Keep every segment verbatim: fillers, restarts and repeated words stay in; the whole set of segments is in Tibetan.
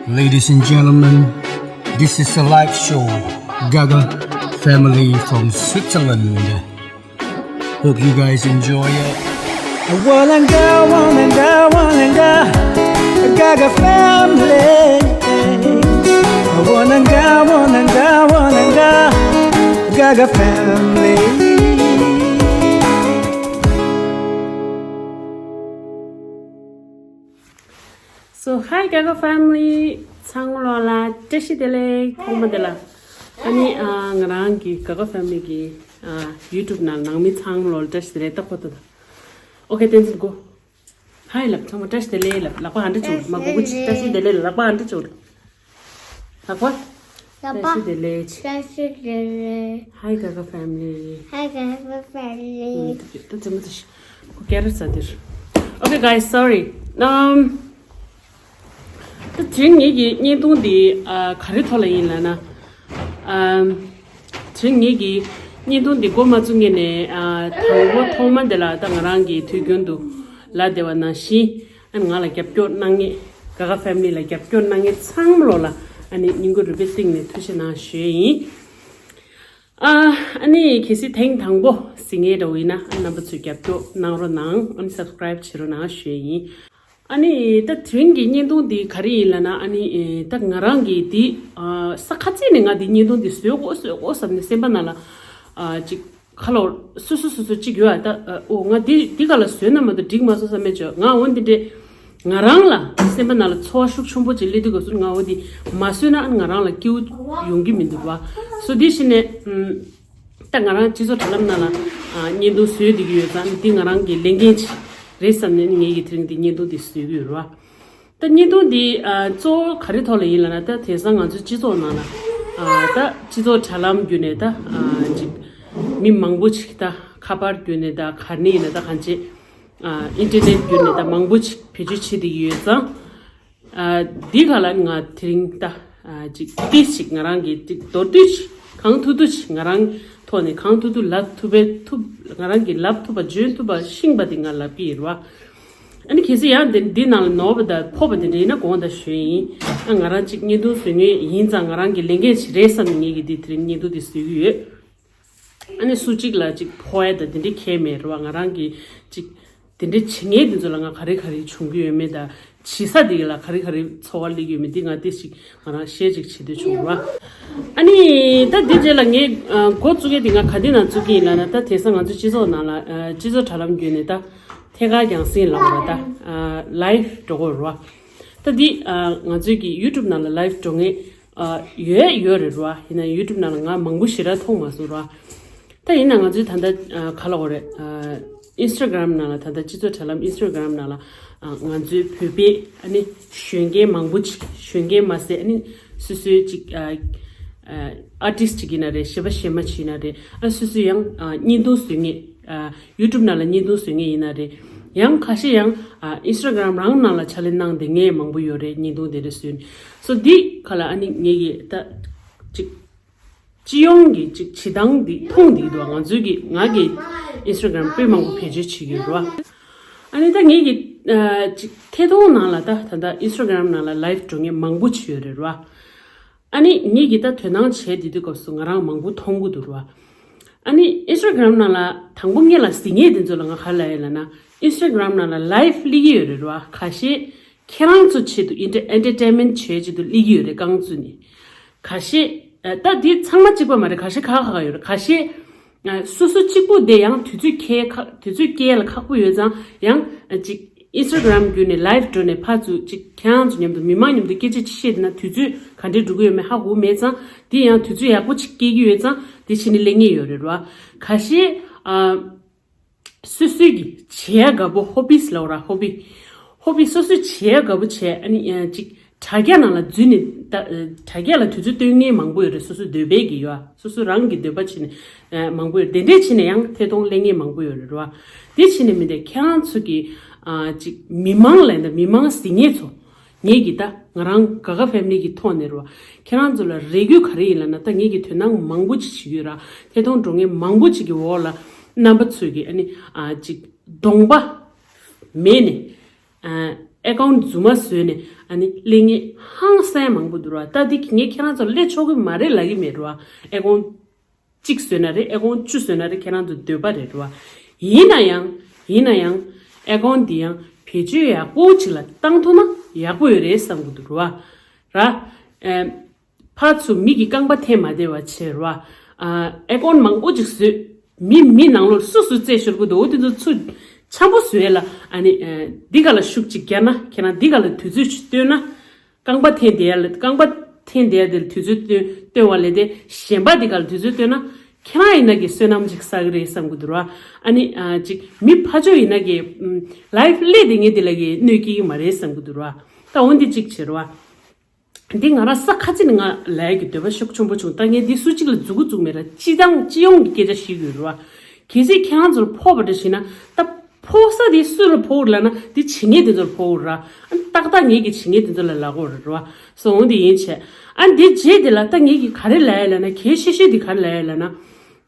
Ladies and gentlemen, this is a live show, Gaga family from Switzerland. Hope you guys enjoy it. Wananga, wananga, wananga, Gaga family. Wananga, wananga, wananga, Gaga family. So, hi Gaga family. ཚང་མ་ལོ་ལ་བཀྲ་ཤིས་བདེ་ལེགས། ཐོག་མ་དེ་ལ། ཨ་ནི་ཨ་ང་རང་གི་Gaga family གི་ཨ་YouTube ནང་ནང་མི་ཚང་མ་ལོ་ལ་བཀྲ་ཤིས་བདེ་ལེགས། ད་ཁོ་ཐུ་ད། ཨོ་ཁེ། བསྟན་འཛིན་གོ། ཧའི་ལབ། ཚང་མ་བཀྲ་ཤིས་བདེ་ལེགས་ལབ། ལག་པ་ཨ་འདྲ་བྱུག་མ་གོ་གོ་ཅིག་བཀྲ་ཤིས་བདེ་ལེགས་ལབ། ལག་པ་ཨ་འདྲ་བྱུག་ལག་པ། ལག་པ། བཀྲ་ཤིས་བདེ་ལེགས། བཀྲ་ཤིས་བདེ་ལེགས། Hi Gaga family. Hi Gaga family. ད་ཙེ་མོ་ཙེ་ཤི། ཁོ་ཀེ་ར་ས་དེར། Okay guys, sorry. Um, ད་དེ་རིང་ངེད་ཀྱི་བརྙན་ཐུང་འདི་ཨ་ག་རེ་ཐོག་ལ་ཡིན་ལབ་ན། ཨམ། དེ་རིང་ངེད་ཀྱི་བརྙན་ཐུང་འདི་འགོ་མ་བཙུགས་སྔོན་ནས་ཨ་དང་པོ་ཐོག་མ་འདི་ལ་ད་ང་རང་གིས་དུས་རྒྱུན་དུ་ལབ་བསྡད་པ་ནང་བཞིན། ཨ་ང་ལ་རྒྱབ་སྐྱོར་གནང་མཁན། Gaga family ལ་རྒྱབ་སྐྱོར་གནང་མཁན་ཚང་མ་ལོ་ལ་ཨ་ནི་སྙིང་ཁུང་རུས་པའི་གཏིང་ནས་ཐུགས་རྗེ་གནང་ཞུ་ཡས་ཡིན། ཨ་ཨ་ནི་གལ་སྲིད་ཐེངས་དང་པོ་གཟིགས་མཁན་འདྲ་བོ་ཡིན་ན། ཨ་རྣམ་པ་ཚོས་རྒྱབ་སྐྱོར་གནང་རོགས་གནང་། ཨ་ནི་སབ་སི་ཀ་རའིབ་བྱེད་རོགས་གནང་ཞུ་ཡས་ཡིན། ཨ་ནི་ད་དེ་རིང་གི་བརྙན་ཐུང་འདི་ག་རེ་ཡིན་ལབ་ན། ཨ་ནི་ཨེ་ད་ང་རང་གིས་འདི་ཨ་ས་ཁ་ཚིག་ནས་ང་འདི་བརྙན་ཐུང་འདི་བཟོས་དགོས་བཟོས་དགོས་བསམ་ནས་སེམས་པ་ནང་ལ་ཨ་ཅིག་ཁ་ལོ་སོ་སོ་སོ་སོ་ཅིག་ཡོད་ཨ། ད་ཨ་ཨོ་ང་འདི་འདི་ག་ལ་བཟོས་ན་མ་གཏོགས་འགྲིག་མ་སོང་བསམ་མེད་ཅོ། ང་འོ་འདི་འདྲས་ང་རང་ལ་སེམས་པ་ནང་ལ་ཚོར་བ་ཤུགས་ཆེན་པོ་ཅིག་སླེབས་དུས་སྐབས་སུ་ང་འོ་འདི་མ་བཟོས་ན་ཨ་ང་རང་ལ་སྐྱིད་པོ་ཡོང་གི་མི་འདུག་བ། སོ་འདི་བྱས་ནས་ཨམ། ད་ང་རང་སྤྱི་ཚོགས་དྲ་ལམ་ནང་ལ་ཨ་བརྙན་ཐུང་བཟོས་བསྡད་ཀྱི་ཡོད་ཙང་། འདི་ང་རང་གི་ལས་འགན་ཅིག་རེད་བསམ་ནས་ངེད་ཀྱིས་དེ་རིང་འདི་བརྙན་ཐུང་འདི་བཟོས་ཀྱི་ཡོད་རེད་བ། ད་བརྙན་ཐུང་འདི་ཨ་གཙོ་བོ་ག་རེ་ཐོག་ལ་ཡིན་ལབ་ན། ད་དེང་སང་ང་ཚོའི་སྤྱི་ཚོགས་ནང་ལ་ཨ་ད་སྤྱི་ཚོགས་དྲ་ལམ་བརྒྱུད་ནས་ད་ཨ་ཅིག་མི་མང་པོ་ཅིག་ད་ཁ་པར་བརྒྱུད་ནས་ད་ག་ནས་ཡིན་ན་ད་གང་ཅི་ཨ་ཨིན་ཊར་ནེཊ་བརྒྱུད་ནས་ད་མང་པོ་ཅིག་བེད་སྤྱོད་བྱེད་བསྡད་ཀྱི་ཡོད་ཙང་། ཨ་འདི་ག་ལ་ང་དེ་རིང་ད་ཨ་ཅིག་ཏིས་ཅིག་ང་རང་གིས་ཅིག་མདོར་བསྡུས་ཅིག་གང་ཐུབ་ཐུབ་ཅིག་ང་རང་ཐོག་ནས་གང་ཐུབ་ཐུབ་ལབ་ཐུབ་པའི་ཐུབ། ང་རང་གིས་ལབ་ཐུབ་པ་འཇོན་ཐུབ་པ་ཤེས་པ་དེ་ང་ལབ་ཀྱི་ཡིན་རེད་བ། ཨ་ནི་གལ་སྲིད་ཡང་འདི་འདི་ནང་ལ་ནོར་བ་དང་ཕོག་པ་དེ་འདྲ་ཡིན་ན་དགོངས་དག་ཞུ་ཡིན། ཨ་ང་རང་ཅིག་བརྙན་ཐུང་བཟོ་མཁན་ཡིན་ཙང་ང་རང་གི་ལས་འགན་ཅིག་རེད་བསམ་ནས་ངེད་ཀྱིས་འདི་དེ་རིང་བརྙན་ཐུང་འདི་བཟོ་གི་ཡོད། ཨ་ནི་སུ་གཅིག་ལ་གཅིག་ཕོག་ཡ་དང་དེ་འདྲའི་ཁྱད་མེད་རེད་བ། ང་རང་གིས་གཅིག་དེ་འདྲའི་བྱེད་མཁན་དེ་ཚོ་ལ་ང་ག་རེ་ག་རེ་བྱུང་གི་ཡོད་མེད་དང་། བྱེད་ས་དེ་ལ་ག་རེ་ག་རེ་ཚོར་བ་སླེབས་ཀྱི་ཡོད་མེད་དེ་ང་ཏོག་ཙམ་ང་རང་བཤད་ཅིག་བྱེད་འདོད་བྱུང་རེད་བ། ཨ་ནི་ད་དེ་རྗེས་ལ་ངས་ཨ་འགོ་བཙུགས་མཁན་དེ་ང་ག་དུས་ནས་བཙུགས་ཀྱི་ཡིན་ལབ་ན། ད་དེང་སང་ང་ཚོའི་སྤྱི་ཚོགས་ནང་ལ་ཨ་སྤྱི་ཚོགས་དྲ་ལམ་བརྒྱུད་ནས་ད་ཐད་ཀར་རྒྱང་སྲིང་ལབ་དགོས་རེད་བ། ད་ཨ་ལའིབ་འགྲོ་དགོས་རེད་བ། ད་འདི་ཨ་ང་ཚོའི་གི་ཡུ་ཊུབ་ནང་ལ་ལའིབ་འགྲོ་མཁན་ཨ་ཡོད་ཡོད་རེད་ར། ཡིན་ན་ཡུ་ཊུབ་ནང་ལ་ང་མང་པོ་ཞེ་དྲག་མཐོང་མ་སོང་ར། ད་ཡིན་ན་ང་ཚོའི་ད་ལྟ་ཨ་ག་ལབ་དགོས་རེད། ཨ་ཨིན་སི་ཊ་གྷ་རམ་ནང་ལ། ད་ལྟ་སྤྱི་ཚོགས་དྲ་ལམ་ཨིན་སི་ཊ་གྷ་རམ་ནང་ལ་ཨ་ང་ཚོའི་བོད་པའི་ཨ་ནི་གཞོན་སྐྱེས་མང་པོ་ཅིག་གཞོན་སྐྱེས་མ་ཟད་ཨ་ནི་སོ་སོའི་ཅིག་ཨ་ཨ་ཨར་ཊིསི་ཊི་ཅིག་ཡིན་ན་རེད། གཞས་པ་གཞས་མ་ཅིག་ཡིན་ན་རེད། ཨ་སོ་སོའི་ཡང་ཨ་བརྙན་ཐུང་བཟོ་མཁན། ཨ་ཡུ་ཊུབ་ནང་ལ་བརྙན་ཐུང་བཟོ་མཁན་ཡིན་ན་རེད། ཡང་ཁ་ཤས་ཡང་ཨ་ཨིན་སི་ཊ་གྷ་རམ་རང་ནང་ལ་ཕྱག་ལས་གནང་བསྡད་མཁན་མང་པོ་ཡོད་རེད། བརྙན་ཐུང་དེ་འདྲ་བཟོས་ནས། སོ་འདི་ག་ལ་ཨ་ནི་ངེད་ཀྱིས་ད་ཅིག་སྤྱི་ཡོངས་ཀྱི་ཅིག་བྱེད་སྟངས་འདི་མཐོང་བསྡད་ཀྱི་འདུག་ང་ཚོའི་གི་ང་གི་ཨིན་སི་ཊ་གྷ་རམ་དཔེ་མང་པོ་བེད་སྤྱོད་བྱེད་ཀྱི་ཡོད་རེད་བ། ཨ་ནི་ད་ངེད་ཀྱི་ཨ་ཅིག་ཐད་གཏོང་ནང་ལ་ད་ད་ལྟ་ཨིན་སི་ཊ་གྷ་རམ་ནང་ལ་ལའིབ་འགྲོ་མཁན་མང་པོ་ཅིག་ཡོད་རེད་བ། ཨ་ནི་ངེད་ཀྱིས་ད་དོ་སྣང་བྱས་བསྡད་དུས་སྐབས་སུ་ང་རང་མང་པོ་མཐོང་གི་འདུག་ར། ཨ་ནི་ཨིན་སི་ཊ་གྷ་རམ་ནང་ལ་དང་པོ་སྔོན་ལ་གཟིགས་མཁན་དེ་ཚོ་ལ་ང་ག་རེ་ལབ་ཡོད་ལབ་ན། ཨིན་སི་ཊ་གྷ་རམ་ནང་ལ་ལའིབ་སླེབས་ཀྱི་ཡོད་རེད་ར། ཁ་ཤས་ཁྱེད་རང་ཚོ་ཆེད་དུ་ཨེན་ཊར་ཨེན་ཊར་ཊེན་མེན་ཊི་བྱེད་ཆེད་དུ་སླེབས་ཀྱི་ཡོད་རེད། རྐང་བཙུགས་ནས། ཁ་ཤས་ཨ་ད་འདི་ཚང་མ་གཅིག་པ་མ་རེད། ཁ་ཤས་ཁག་ཁག་ཡོད་རེད། ཁ་ཤས་ཨ་སོ་སོ་གཅིག་པུ་དེ་ཡང་དུས་ཚོད་འཁེལ་ཁག་དུས་ཚོད་འཁེལ་ལ་ཁག་པོ་ཡོད་ཙང་། ཡང་ཨ་ཅིག་ཨིན་སི་ཊ་གྷ་རམ་བརྒྱུད་ནས་ལའིབ་འགྲོ་ནས་ཕར་ཚུར་ཅིག་ཁྱེད་རང་ཚོ་མཉམ་དུ་མི་མང་མཉམ་དུ་སྐད་ཆ་ཅིག་བཤད་བསྡད་ན་དུས་ཚོད་ག་འདྲས་འགྲོ་གི་ཡོད་མེད་ཧ་གོ་མེད་ཙང་། འདི་ཡང་དུས་ཚོད་ཡག་པོ་ཅིག་སྐྱེལ་གྱི་ཡོད་ཙང་འདི་བྱས་ནས་སླེབས་མཁན་ཡོད་རེད་ར། ཁ་ཤས་ཨ་སོ་སོའི་གི་བྱེད་ཡ་དགའ་པོ། ཧོ་བིས་ལབ་ར། ཧོ་བི། ཧོ་བི་སོ་སོའི་བྱེད་ཡ་དགའ་པོ་བྱས། ཨ་ནི་ཨ་ཅིག་དྲ་རྒྱ་ནང་ལ་འཛུལ་ནས་ད་དྲ་རྒྱ་ལ་དུས་ཚོད་སྟོན་མཁན་མང་པོ་ཡོད་རེད། སོ་སོའི་འདོད་པའི་གི་ཡོད། སོ་སོ་རང་གི་འདོད་པ་བྱས་ནས་ཨ་མང་པོ་ཡོད། དེ་འདྲས་བྱས་ནས་ཡང་ཐད་གཏོང་སླེབས་མཁན་མང་པོ་ཡོད་རེད་ར། དེ་བྱས་ནས་མི་འདྲ་ཁྱེད་རང་ཚོ་གི་ཨ་ཅིག་མི་མང་ལབ་ན་མི་མང་གཟིགས་མཁན་ཚོ། ངེད་ཀྱིས་ད་ང་རང་ག་ག་ཕེ་མི་ལི་གི་ཐོག་ནས་རེད་བ། ཁྱེད་རང་ཚོ་ལ་རེ་སྐུལ་ག་རེ་ཡིན་ལབ་ན། ད་ངེད་ཀྱིས་དོ་སྣང་མང་པོ་ཅིག་བྱེད་ཀྱི་ཡོད་ར། ཐད་གཏོང་འགྲོ་མཁན་མང་པོ་ཅིག་གི་འོག་ལ་རྣམ་པ་ཚོས་ཀྱི་ཨ་ནི་ཨ་ཅིག་གདོང་པ་མེད་ནས་ཨ་ཨེ་ཀའུན་ཊི་རྫུན་མ་བཟོས་ནས་ ཨ་ནི་ལེན་མཁན་ཧང་སང་མང་པོ་འདུག་ར། ད་འདི་ངས་ཁྱེད་རང་ཚོར་ལས་ཆོག་གི་མ་རེད་ལབ་ཀྱི་མེད་ར། ཨེ་ཀོན་གཅིག་བཟོས་ན་རེད། ཨེ་ཀོན་བཅུ་བཟོས་ན་རེད། ཁྱེད་རང་ཚོ་འདོད་པ་རེད་ར། ཡིན་ན་ཡང་ཡིན་ན་ཡང་ཨེ་ཀོན་འདི་ཡང་བེད་སྤྱོད་ཡག་པོ་ཅིག་ལ་བཏང་ཐུབ་ན་ཡག་པོ་ཡོད་རེད་བསམ་གི་འདུག་ར། ར། ཨེ། ཕར་ཚུར་མི་གི་རྐང་པ་འཐེན་མ་བདེ་བ་བྱེད་ར། ཨ། ཨེ་ཀོན་མང་པོ་ཅིག་བཟོས། མི་མི་ནང་ལོགས་སུ་སུ་རྩེད་ཤོར་གི་འདུག་འོ་དེ་ཚོ་ཚུར་འཆམ་པོ་བཟོས་ལ། ཨ་ནི་ཨ། འདི་ག་ལ་ཤུགས་ཅིག་རྒྱག་ན། ཁྱེད་རང་འདི་ག་ལ་དུས་ཚོད་ཅིག་བཏོན་ན། རྐང་པ་འཐེན་བསྡད་ཡ་ལ། རྐང་པ་འཐེན་བསྡད་ཡ་དེ་ལ་དུས་ཚོད་བཏོན་བཏོན་པ་ལས་དེ་གཞན་པ་འདི་ག་ལ་དུས་ཚོད་བཏོན་ན། ཁྱེད་རང་ཡིན་ན་གི་བསོད་ནམས་ཅིག་བསགས་གི་རེད་བསམ་གི་འདུག་ར། ཨ་ནི་ཨ། ཅིག་མི་ཕར་ཕྱོགས་ཡིན་ན་གི་ལའིབ་སླེབས་བསྡད་མཁན་དེ་ལ་གི་གནོད་སྐྱེལ་གི་མ་རེད་བསམ་གི་འདུག་ར། ད་འོ་འདི་གཅིག་བྱེད་ར། འདི་ང་རང་ས་ཁ་ཅིག་ནས་ང་ལབ་ཡ་གི་འདོད་པ་ཤུགས་ཆེན་པོ་བྱུང་། ད་ངས་འདི་སུ་གཅིག་ལ་མཛུབ་གུ་བཙུགས་མེད་ར། སྤྱི་བཏང་སྤྱི་ཡོངས་ཀྱི་སྐད་ཆ་ཞིག་ཡོད་ར། གལ་སྲིད་ཁྱེད་རང་ཚོར་ཕོག་པ་འདྲ་ཞིག་ན། ད་ཕོག་ས་དེ་སུ་ལ་ཕོག་ར་ལབ་ན། འདི་བྱེད་མཁན་དེ་ཚོར་ཕོག་ར། ཨ། ཏག་ཏག་ངེད་ཀྱི་བྱེད་མཁན་དེ་ཚོ་ལ་ལབ་དགོས་རེད་ར། སོ་འོ་འདི་ཡིན་བྱས། ཨ། འདི་རྗེས་དེ་ལ་ད་ངེད་ཀྱིས་ག་རེ་ལབ་ཡ་ལབ་ན། གལ་ཤེས་ཤེས་དེ་ག་རེ་ལབ་ཡ་ལབ་ན།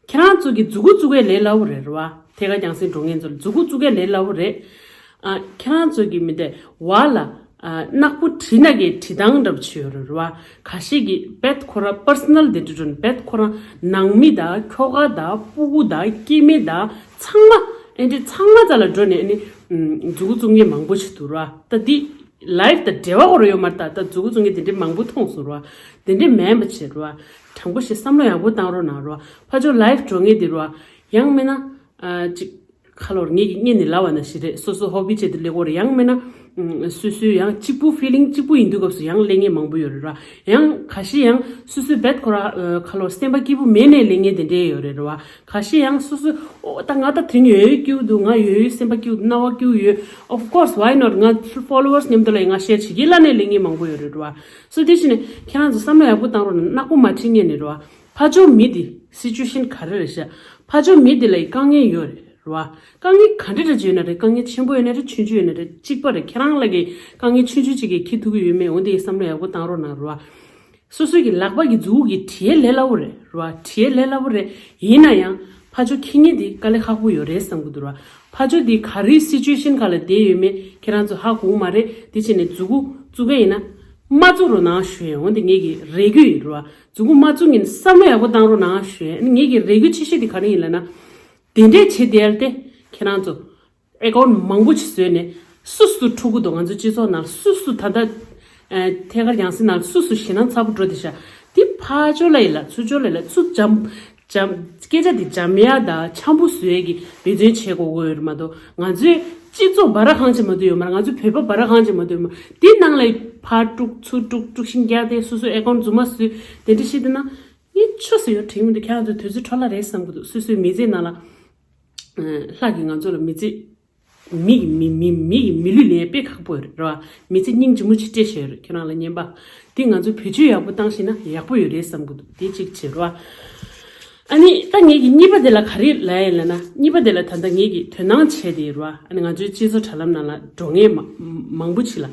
ཁྱེད་རང་ཚོ་གི་མཛུབ་གུ་བཙུགས་ཡ་ལས་སླ་པོ་རེད་ར། ཐད་ཀར་རྒྱང་སྲིང་འགྲོ་མཁན་ཚོ་ལ་མཛུབ་གུ་བཙུགས་ཡ་ལས་སླ་པོ་རེད། ཨ། ཁྱེད་རང་ཚོ་གི་མི་དེ་བ་ལ། ཨ། ནག་པོ་བྲིས་ན་གི་བྲིས་སྟངས་འདྲ་པོ་ཅིག་ཡོད་རེད་ར། ཁ་ཤས་ཀྱིས་རྦད་ཁོ་ར་པར་སོ་ནལ་དེ་འདྲ་འགྲོ་ནས། རྦད་ཁོ་རང་ནང་མི་དང་ཁྱོ་ག་དང་སྤུ་གུ་དང་སྐྱེ་དམན་དང་ཚང་མ། ཨེ་འདྲ་ཚང་མ་རྩ་ལ་འགྲོ་ནས། ཨ་ནི་མཛུབ་གུ་བཙུགས་མཁན་མང་པོ་ཞིག་འདུག་ར། ད་འདི་ལའིབ་དང་འབྲེལ་བ་ཁོ་ར་ཡོད་མ་རེད། ད་ད་མཛུབ་གུ་བཙུགས་མཁན་དེ་འདྲ་མང་པོ་མཐོང་སོང་ར། དེ་འདྲ་མིན་པ་བྱེད་ར། དྲང་པོ་ཞིག་བསམ་བློ་ཡག་པོ་བཏང་རོགས་གནང་ར། ཕར་ཕྱོགས་ལའིབ་འགྲོ་མཁན་དེ་ར། ཡང་མིན་ན། ཨ། ཅིག་ཁ་ལོར་ངེད་ཀྱིས་སྔོན་ནས་ལབ་པ་ནང་བཞིན་རེད། སོ་སོ་ཧོ་བི་བྱས་ཏེ་ལས་དགོས་རེད། ཡང་མིན་ན། ཨ། སོ་སོའི་ཡང་གཅིག་པུ་ཕི་ལིང་གཅིག་པུ་ཡིན་དུས་སྐབས་སུ་ཡང་ལས་མཁན་མང་པོ་ཡོད་རེད་ར། ཡང་ཁ་ཤས་ཡང་སོ་སོའི་རྦད་ཁོ་ར། ཨ། ཁ་ལོར་སེམས་པ་སྐྱིད་པོ་མེད་ནས་ལས་མཁན་དེ་འདྲས་ཡོད་རེད་ར། ཁ་ཤས་ཡང་སོ་སོ། ཨོ། ད་ང་ད་དེ་རིང་ཡོད་ཡོད་སྐྱིད་པོ་འདུག་ང་ཡོད་ཡོད་སེམས་པ་སྐྱིད་པོ་འདུག་སྣང་བ་སྐྱིད་པོ་ཡོད། Of course, why not? ང་ཕོ་ལོ་ཝར་སི་མཉམ་དུ་ལ་ཡིན། ང་ཤེར་བྱེད་ཀྱི་ལབ་ནས་ལས་མཁན་མང་པོ་ཡོད་རེད་ར། སོ་དེ་བཞིན་ནས་ཁྱེད་རང་ཚོ་བསམ་བློ་ཡག་པོ་བཏང་རོགས་གནང་། ནག་པོ་མ་བྲིས་མཁན་ནི་ར། ཕར་ཕྱོགས་མི་དེ་སི་ཅུ་ཨེ་ཤན་ག་རེ་རེད་ཤག་ཕར་ཕྱོགས་མི་དེ་ལ་ཡི་དཀའ་ངལ་ཡོད་རེད་ར། དཀའ་ངལ་ག་འདྲ་འདྲ་ཅིག་ཡོད་ན་རེད། དཀའ་ངལ་ཆེན་པོ་ཡོད་ན་རེད། ཆུང་ཆུང་ཡོད་ན་རེད། གཅིག་པ་རེད། ཁྱེད་རང་ལ་གི་དཀའ་ངལ་ཆུང་ཆུང་ཅིག་གིས་འཁྱེར་ཐུབ་ཀྱི་ཡོད་མེད། འོ་དེ་བསམ་བློ་ཡག་པོ་བཏང་རོགས་གནང་ར། སོ་སོ་གི་ལག་པ་གི་མཛུབ་གུ་གིས་བྲིས་ཡ་ལས་སླ་པོ་རེད་ར། བྲིས་ཡ་ལས་སླ་པོ་རེད། ཡིན་ན་ཡང་ཕར་ཕྱོགས་འཁྱེར་མཁན་དེ་དཀའ་ལས་ཁག་པོ་ཡོད་རེད་བསམ་གི་འདུག་ར། ཕར་ཕྱོགས་དེ་ག་རེའི་སི་ཅུ་ཨེ་ཤན་ག་ལ་བསྡད་ཡོད་མེད་ཁྱེད་རང་ཚོ་ཧ་གོ་གི་མ་རེད། དེ་བྱས་ནས་མཛུབ་གུ་བཙུགས་ཡ་ཡིན་ན་མ་བཙུགས་རོགས་གནང་ཞུ་ཡ། འོན་ཏེ་ངེད་ཀྱི་རེ་སྐུལ་ཡིན་ར། མཛུབ་གུ་མ་བཙུགས་མཁན་བསམ་བློ་ཡག་པོ་བཏང་རོགས་གནང་ཞུ་ཡ། ངེད་ཀྱི་རེ་སྐུལ་ཆེ་ཤོས་དེ་ག་རེ་ཡིན་ལབ་ན། དེ་འདྲས་བྱེད་བསྡད་ཡ་དེ་ཁྱེད་རང་ཚོ་ཨེ་ཀོན་མང་པོ་ཅིག་བཟོས་ནས་སུ་སུ་འཁྲུག་གི་འདུག་ང་ཚོའི་སྤྱི་ཚོགས་ནང་སུ་སུ་ད་ལྟ་ཨ་ཐད་ཀར་རྒྱང་སྲིང་ནང་སུ་སུ་ཞེད་སྣང་ཚ་པོ་འགྲོ་བསྡད་ཤག་དེ་ཕར་ཕྱོགས་ལ་ཡིན་ལ་ཚུར་ཕྱོགས་ལ་ཡིན་ལ་ཚུར་འཇམ་འཇམ་སྐད་ཆ་དེ་འཇམ་ཡ་དང་འཆམ་པོ་བཟོ་ཡ་གི་འབད་བརྩོན་བྱེད་དགོས་དགོས་ཡོད་རེད་མ་གཏོགས། ང་ཚོའི་སྤྱི་ཚོགས་འབའ་ར་གང་ཅིག་མ་གཏོགས་ཡོད་མ་རེད། ང་ཚོའི་བོད་པ་འབའ་ར་གང་ཅིག་མ་གཏོགས་ཡོད་མ་རེད། དེ་ནང་ལ་ཕར་དཀྲུག་ཚུར་དཀྲུག་དཀྲུག་ཤིང་རྒྱག་དེ་སོ་སོའི་ཨེ་ཀོན་རྫུན་མ་བཟོས་དེ་འདྲ་ཞིག་འདུག་ན། ངས་ཆོས་སུ་ཡོད་དྲན་གྱི་མི་འདུག་ཁྱེད་རང་ཚོ་དུས་ཚོད་འཕྲོ་བརླག་རེད་བསམ་གྱི་འདུག་སོ་སོའི་མི་ཚེའི་ནང་ལ། ལྷ་གིས་ང་ཚོ་ལ་མི་ཚེ། མི་གི་མི་མི་མི་གི་མི་ལུས་ལེན་དཔེ་ཁག་པོ་རེད་ར། མི་ཚེ་སྙིང་རྗེ་མོ་ཅིག་སྤྲད་བཞག་ཡོད་རེད། ཁྱོད་རང་ལ་རྔན་པ། འདི་ང་ཚོས་བེད་སྤྱོད་ཡག་པོ་བཏང་ཤེས་ན་ཡག་པོ་ཡོད་རེད་བསམ་གྱི་འདུག་དེ་གཅིག་བྱེད་ར། ཨ་ནི་ད་ངེད་ཀྱི་གཉིས་པ་དེ་ལ་ག་རེ་ལབ་ཡ་ལབ་ན། གཉིས་པ་དེ་ལ་ད་ལྟ་ངེད་ཀྱིས་དོ་སྣང་བྱས་ཏེ་ཡོད་ར། ཨ་ནི་ང་ཚོའི་སྤྱི་ཚོགས་དྲ་ལམ་ནང་ལ་འགྲོ་མཁན་མ་མང་པོ་ཅིག་ལ་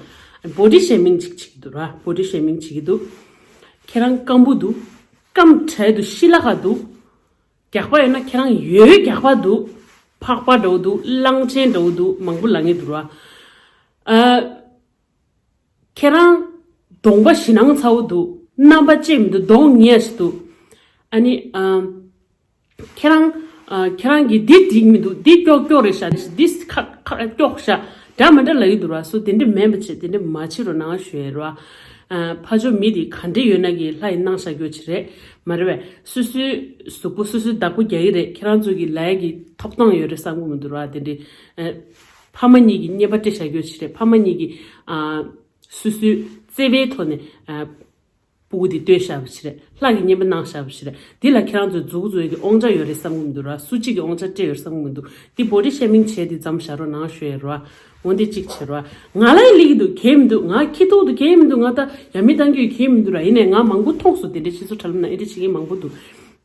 བོ་ཌི་ཤེ་མིང་ཅིག་བྱེད་ཀྱི་འདུག་ར། བོ་ཌི་ཤེ་མིང་བྱེད་ཀྱི་འདུག་ཁྱེད་རང་སྐམ་པོ་འདུག་སྐམ་དྲགས་འདུག་ཤི་ལ་ཁ་འདུག་རྒྱགས་པ་ཡོད་ན་ཁྱེད་རང་ཡོད་རྒྱགས་པ་འདུག་ཕག་པ་འདྲ་བོ་འདུག་གླང་ཆེན་འདྲ་བོ་འདུག་མང་པོ་ལབ་མཁན་འདུག་ར། ཨ། ཁྱེད་རང་གདོང་པ་ཞེད་སྣང་ཚ་བོ་འདུག་རྣམ་པ་བཅད་མི་འདུག་གདོང་ཉེས་ཞིག་འདུག་ཨ་ནི་ཨ། ཁྱེད་རང་ཨ། ཁྱེད་རང་གིས་འདི་འགྲིག་མི་འདུག་འདི་ཀྱོག་ཀྱོག་རེད་ཤག་འདི་ཁ་ཁ་ཀྱོག་ཤག་འདྲ་མི་འདྲ་ལབ་ཀྱི་འདུག་ར། སོ་དེ་འདྲ་མིན་པ་བྱེད། དེ་འདྲ་མ་བྱེད་རོགས་གནང་ཞུ་ཡ་ར། ཨ། ཕར་ཕྱོགས་མི་དེ་ག་འདྲ་ཡོད་ན་གི་ལྷ་ཡི་སྣང་ཤར་རྒྱུ་ཅིག་རེད་མ་རེད་པས། སོ་སོའི་གཟུགས་པོ་སོ་སོའི་བདག་པོ་རྒྱག་གི་རེད། ཁྱེད་རང་ཚོ་གི་ལ་ཡ་གི་ཐོབ་ཐང་ཡོད་རེད་བསམ་གི་མི་འདུག་ར། དེ་འདྲའི་ཨ། ཕ་མ་གཉིས་ཀྱི་རྔན་པ་སྤྲད་བཞག་རྒྱུ་ཅིག་རེད། ཕ་མ་གཉིས་ཀྱི་ཨ། སོ་སོའི་བརྩེ་བའི་ཐོག་ནས་ཨ། སྤུ་གུ་དེ་བསྟོད་བཞག་པ་ཞིག་རེད། ལྷ་གིས་རྔན་པ་གནང་བཞག་པ་ཞིག་རེད། འདི་ལ་ཁྱེད་རང་ཚོས་མཛུབ་གུ་བཙུགས་ཡས་ཀྱི་དབང་ཆ་ཡོད་རེད་བསམ་གྱི་མི་འདུག་ར། སུ་གཅིག་གིས་དབང་ཆ་སྤྲད་ཡོད་བསམ་གྱི་མི་འདུག་འདི་བོ་ཌི་ཤེ་མིང་བྱས་ཏེ་མཚམས་བཞག་རོགས་གནང་ཞུ་ཡས་རེད་བ། འོ་འདི་གཅིག་བྱེད་རོགས། ང་ལ་ཡང་སླེབས་ཀྱི་འདུག་གལ་མི་འདུག་ང་ཁྱི་ཐུག་འདུག་གལ་མི་འདུག་ང་ད་ཡ་མི་བཏང་རྒྱུ་ཡི་གལ་མི་འདུག་ར། ཡིན་ནའི་ང་མང་པོ་མཐོང་སོང་། དེ་འདྲའི་སྤྱི་ཚོགས་དྲ་ལམ་ནང་ཨེ་འདྲ་བྱེད་མཁན་མང་པོ་འདུག་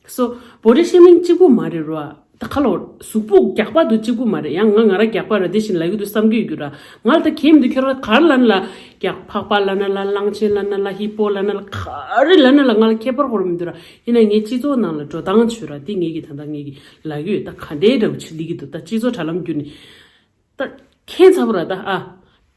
སོ། བོ་ཌི་ཤེ་མིང་གཅིག་པུ་མ་རེད་ར། ད་ཁ་ལོ་གཟུགས་པོ་རྒྱགས་པ་དུ་གཅིག་པུ་མ་རེད། ཡང་ང་ང་རང་རྒྱགས་པ་ར་དེ་བཞིན་ལབ་ཀྱི་འདུག་བསམ་གྱི་ཡོད་རྒྱུ་ར། ང་ལ་ད་གལ་མི་འདུག་ཁྱོད་རང་ག་རེ་ལབ་ན་ལ། རྒྱགས་ཕག་པ་ལབ་ན་ལ། གླང་ཆེན་ལབ་ན་ལ། ཧི་པོ་ལབ་ན་ལ། ག་རེ་ལབ་ན་ལ་ང་ལ་ཁྱད་པར་གོ་ར་མི་འདུག་ར། ཡིན་ན་ངའི་སྤྱི་ཚོགས་ནང་ལ་འགྲོ་སྟངས་བྱོས་ར། འདི་ངེད་ཀྱི་ད་ལྟ་ངེད་ཀྱི་ལབ་ཀྱི་ཡོད། ད་ག་འདྲའི་འདྲ་བོ་ཆི་ལི་གི་འདུག་ད་སྤྱི་ཚོགས་དྲ་ལམ་བརྒྱུད་ནས་ད་ཁྱད་མཚར་པོ་ར། ད་ཨ།